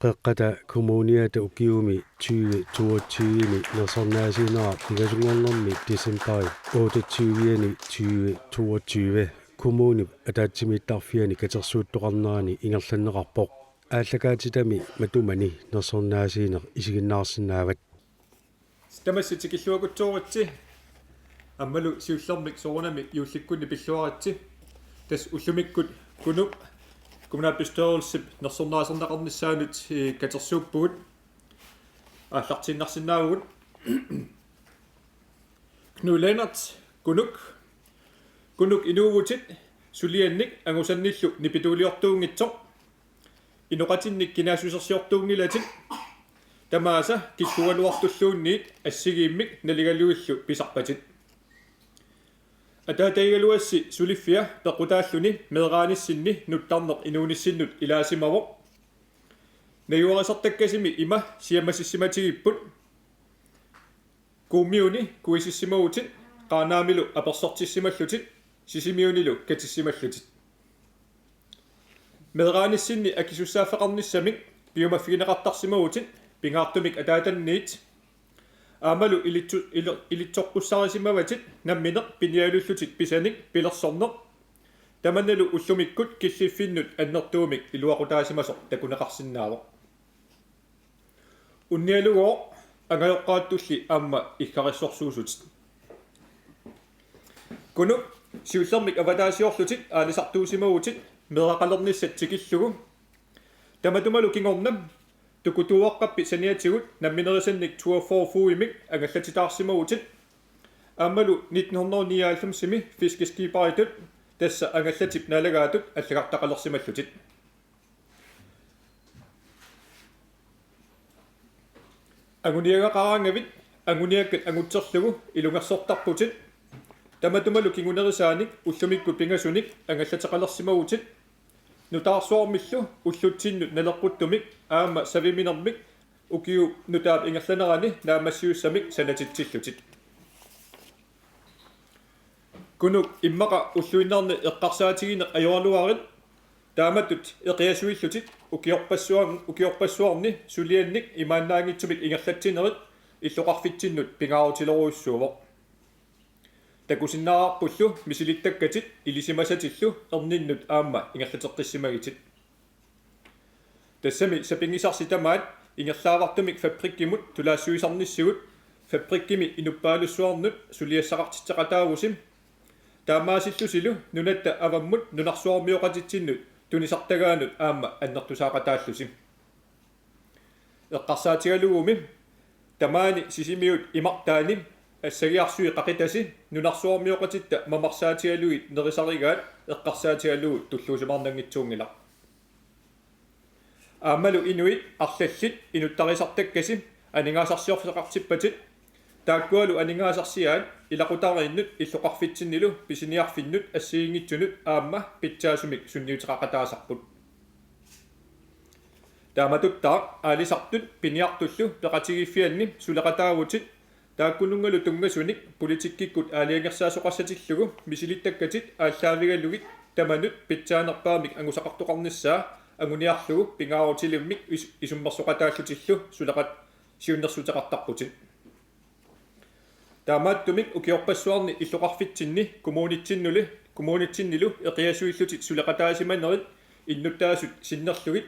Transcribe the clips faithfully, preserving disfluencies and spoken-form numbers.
Qeqqata Kommuniata ukiumi tyve toogtyve-mi nersornaasiinera pingasunngornermi decembari otteogtyve-ani tyve toogtyve kommunip ataatsimiittarfiani katersuuttoqarnerani ingerlanneqarpoq. Aallakaatitami matumani nersornaasiineq isiginnaarsinnaavat. Tamassi tikilluakutsooritsi. Aammalu siullermik soorunami juullikkunni pilluaritsi. Tassa ullumikkut Kunuk kommunalbestyrelsip nersornaaserneqarnissaanut, eh, katersuuppugut. Aallartiinnarsinnaavugut. Knud Lennert, Kunuk. Kunuk inuuvutit, suliannik angusannillu nipituuliortuunngitsoq. Inoqatinnik kinaassusersiortuunngilatit. Tamaasa kikkuugaluartulluunniit assigiimmik naligalugillu pisarpatit. Ataatagigaluassi suliffia peqqutaalluni meeraanissinni nuttarneq inuunissinnut ilaasimavoq. Najugarisartakkasimi ima siammasissimatigipput. Kuummiuni kuisissimavutit, Qaanaamilu apersortissimallutit, Sisimiunilu katissimallutit. Meeraanissinni akisussaaffeqarnissamik piumaffigineqartarsimavutit pingaartumik ataatanniit. Aammalu ilitsu-, ili-, ilitsoqqussaarisimavatit nammineq pinialullutit pisanik pilersorneq. Tamannalu ullumikkut killiffinnut annertuumik iluaqutaasimasoq takuneqarsinnaavoq. Unnialugooq angajoqqaattulli aamma iggarissorsuusutit. Kunuk siullermik avataasiorlutit aalisartuusimavutit meeraqalernissat tikillugu. Tamatumalu kingorna tukutuuaqqappi saniatigut namminerisannik toogfyrre foodimik angallatitaarsimavutit. Aammalu nitten hundrede nioghalvfems-imi fiskeskiberitut, tassa angallatip naalagaatut, allagartaqalersimallutit. Anguniagaqaraangavit anguniakkat angutserlugu ilungersortarputit. Tamatumalu kingunerisaanik ullumikkut pingasunik angallateqalersimavutit. Nutaarsuarmillu ullutsinnut naleqquttumik aamma saviminermik ukiup nutaap ingerlanerani naammassiussamik sanatitsillutit. Kunuk, immaqa ulluinnarni eqqarsaatigineq ajoraluarit, taamatut eqiasuillutit ukiorpassuar-, ukiorpassuarni suliannik imaannaanngitsumik ingerlatsinerit illoqarfitsinnut pingaarutilerujussuuvoq. Takusinnaavarpullu misilittakkatit ilisimasatillu erninnut aamma ingerlateqqissimagitit. Tassami sapinngisarsi tamaat ingerlaavartumik fabrikkimut tulaassuisarnissigut fabrikkimi inuppaalussuarnut suliassaqartitseqataavusi. Taamaasillusilu nunatta avammut nunarsuarmioqatitsinnut tunisartagaanut aamma annertusaaqataallusi. Eqqarsaatigalugumi tamaani Sisimiut imartaani assagiarsui qaqitasi nunarsuarmioqatitta mamarsaatigalugit nerisarigaat eqqarsaatigalugu tulluusimaarnanngitsuunngilaq. Aammalu inuit arlallit inuttarisartakkasi aningaasarsiorfeqartippatit, taakkualu aningaasarsiaat ilaqutariinnut illoqarfitsinnilu pisiniarfinnut assigiinngitsunut aamma pitsaasumik sunniuteqaqataasarput. Taamatuttaaq aalisartut piniartullu peqatigiiffianni suleqataavutit, taakkununngalu tunngasunik politikkikkut aalajangersaasoqassatillugu misilittakkatit aallaavigalugit tamanut pitsaanerpaamik angusaqartoqarnissaa anguniarlugu pingaarutilimmik is-, isummersoqataallutillu suleqat-, siunnersuteqartarputit. Taamaattumik ukiorpassuarni illoqarfitsinni kommunitsinnuli, kommunitsinnilu eqiasuillutit suleqataasimanerit innuttaasut sinnerlugit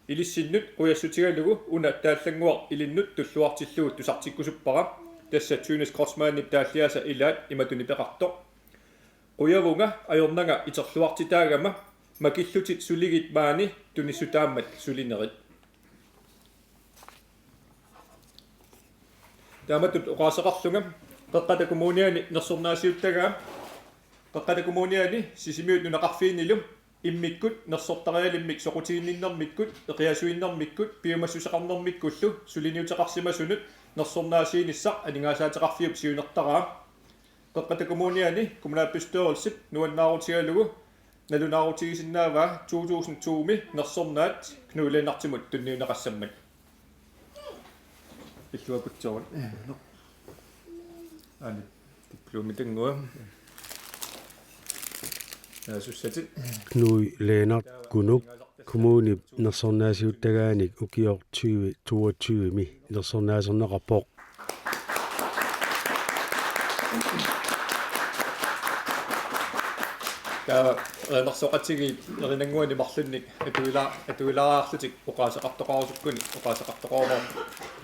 ilissinnut qujassutigalugu una taallannguaq ilinnut tulluartillugu tusartikkusuppara, tassa Tønnes Kreutzmannip taalliaasa ilaat imatut nipeqartoq: Qujavunga ajornanga iterluartitaagama, makillutit suligit maani tunissutaammat sulinerit. Taamatut oqaaseqarlunga Qeqqata Kommuniani nersornaasiuttagaa. Qeqqata Kommuniani Sisimiut nunaqarfiinilu immikkut nersortarialimmik soqutiginninnermikkut, eqiasuinnermikkut piumassuseqarnermikkullu suliniuteqarsimasunut nersornaasiinissaq aningaasaateqarfiup siunertaraa. Qeqqata Kommuniani kommunalbestyrelsip nuannaarutigalugu nalunaarutigisinnaavat to tusind to-mi nersornaat Knud Lennertimut tunniunneqassammat. Illuakutsoorit. Aani, diplomitannguaq. Naasussatit. Knud Lennert Kunuk. Kommunip nersornaasiuttagaanik ukioq tyve toogtyve-mi nersornaaserneqarpoq. Taava erinarsoqatigiit erinannguanik marlunnik atuila-, atuilaariarlutik oqaaseqartoqarusukkuni oqaaseqartoqarumavit.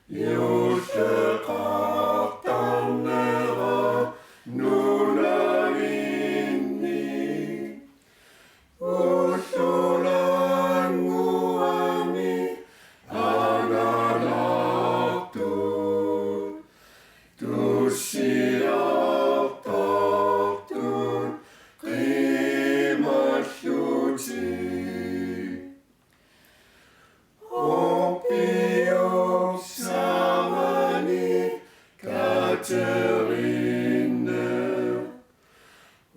Juulleqartarnera nunavinni ullulannguami angalartut tussiartartut qimallutik. Orpiup savani Katerine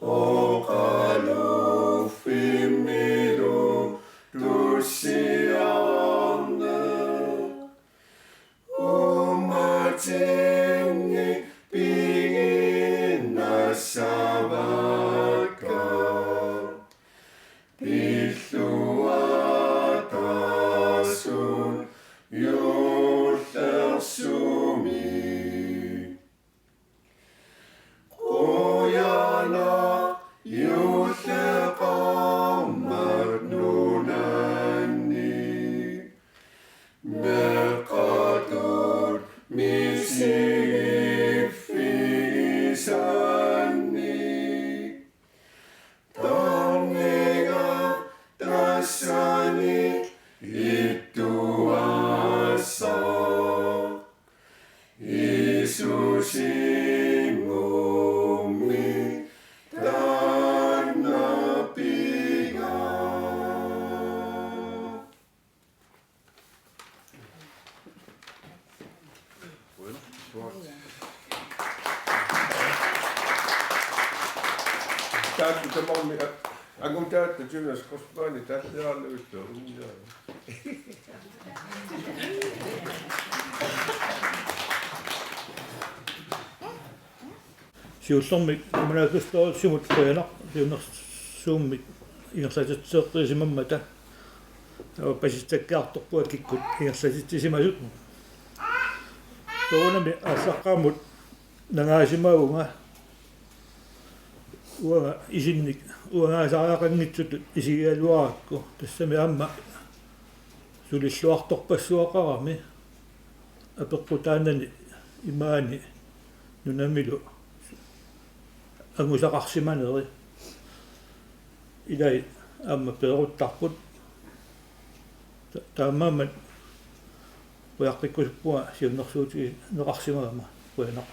oqaluffimmilu tussiarneq. Uummatinni piginnassavakka pilluaataasut juullersumik. Qujanaq juulleqarmat nunanni meeqqatut misigiffigisannik. Tarninga tassani ittuassaq Jiisusimummi taanna piga. Taakku tamarmik a-, angutaata Jonas Korsbaani taalliaralugillu. Siullermik kommunalbestyrelsimut qujanaq siunnersuummik ingerlatitseqqiisimammata. Taava pasitsakkiartorpunga kikkut ingerlatitsisimasut. Soorunami aallaqqaammut nangaasimavunga uanga isinnik uangaasariaqanngitsutut isigigaluarakku, tassami aamma sulilluartorpassuaqarami apeqqutaanani imaani nunamilu angusaqarsimaneri. Ilai aamma peeruttarput. Ta-, taamaammat qujaqqikkusuppunga siunnersuutigineqarsimagama. Qujanaq.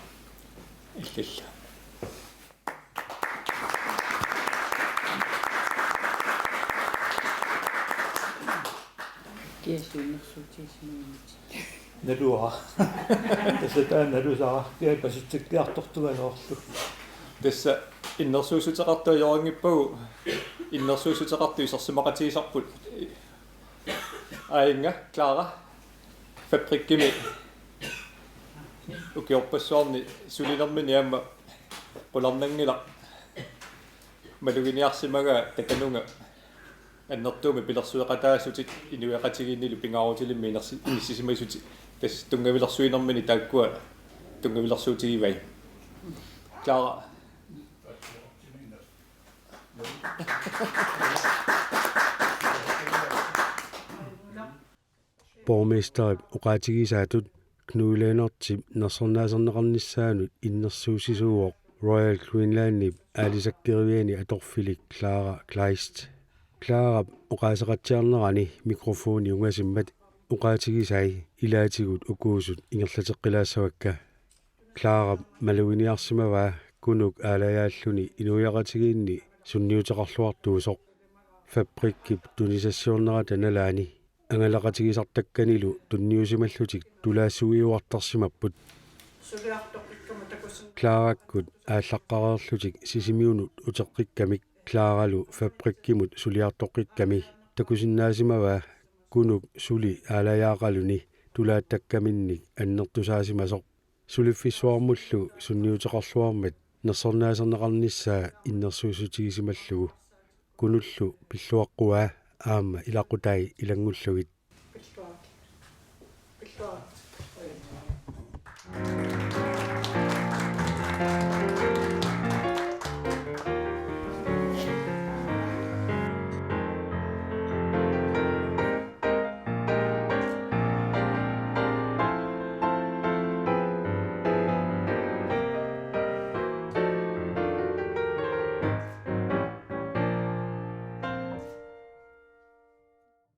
Illillu. Kia siunnersuutigisimagamitit? Naluara. Tassa taanna nalusara. Kia pasitsakkiartortugaluarlu. Tassa innersuussuteqartoq ajoranngippaa, innersuussuteqartut isersimaqatigisarput. Aajunga, Clara, Fabrikkimi ukiorpassuarni sulinermini aamma qularnanngilaq maluginiarsimagaa takanunga annertuumik pilersueqataasutit inuiaqatigiinnilu pingaarutilimmik inersi-, inissisimasutit, tassa tunngavilersuinermini taakkua tunngavilersuutigivai. Clara. Borgmesterip oqaatigisaatut Knud Lennertip nersornaaserneqarnissaanut innersuussisuuvoq Royal Greenlandip aalisakkeriviani atorfilik Clara Kleist. Clarap oqaaseqatsiarnerani mikrofoni ungasimmat oqaatigisai ilaatigut ukuusut ingerlateqqilaassavakka. Clarap maluginiarsimavaa Kunuk aalajaalluni inuiaqatigiinni sunniuteqarluartuusoq. Fabrikkip tunisassiornerata nalaani angalaqatigisartakkanilu tunniusimallutik tulaassuiuartarsimapput. Clarakkut aallaqqareerlutik Sisimiunut uteqqikkamik Claralu Fabrikkimut suliartoqqikkami takusinnaasimavaa Kunuk suli aalajaaqaluni tulaatakkaminnik annertusaasimasoq. Suliffissuarmullu sunniuteqarluarmat nersornaaserneqarnissaa innersuussutigisimallugu. Kunullu pilluaqquaa aamma ilaqqutai ilanngullugit. Pilluaq. Pilluaq.